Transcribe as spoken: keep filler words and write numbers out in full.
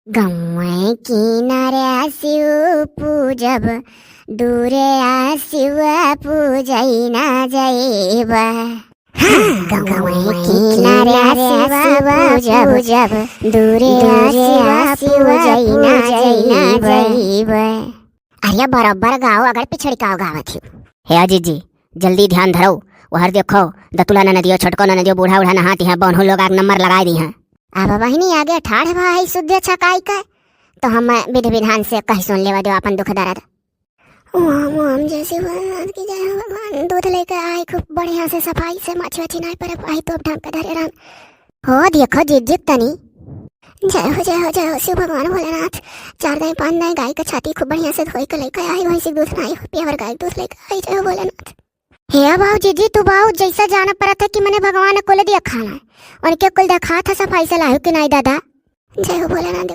गौए किनारे शिव पूजब, दूरे आ शिव पूजै ना जइब। गौए किनारे शिव पूजब, दूरे आ शिव पूजै ना जइब। अरे बरोबर गाओ, अगर पिछड़ी का गावत ही। हे अजीत जी, जल्दी ध्यान धरौ, वहर देखो, दतुला ननदियो, छोटको ननदियो, बूढ़ा उढ़ा नहाती हैं, बौनहु लोग आग नंबर लगाए दी हैं। अब बहिनी आगे ठाढ़ भा है शुद्ध छकाई के, तो हम विधि विधान से कहि सुन लेवा देव अपन दुख दर्द। ओम ओम जय शिव भगवान की जय हो भगवान। दूध लेके आई खूब बढ़िया से सफाई से, माछी वाछी नाई परे पाई, तोप ढांप के धरे रहन। हो देखो जिज्जित तनी। जय हो जय हो जय हो शिव भगवान भोलेनाथ। चार दाई पांच दाई गाय के छाती खूब बढ़िया से धोई के लेके आई, भैंसी के दूध नाई हो पियावर गाय के दूध लेके आई। जय हो भोलेनाथ। हे बाऊ जिज्जी, तू बाऊ जैसा जाना परत है कि मने भगवान कुल दिया खाना है, उनके कुल देखा था सफाई से लायो कि नाई दादा। जय हो भोलेनाथ।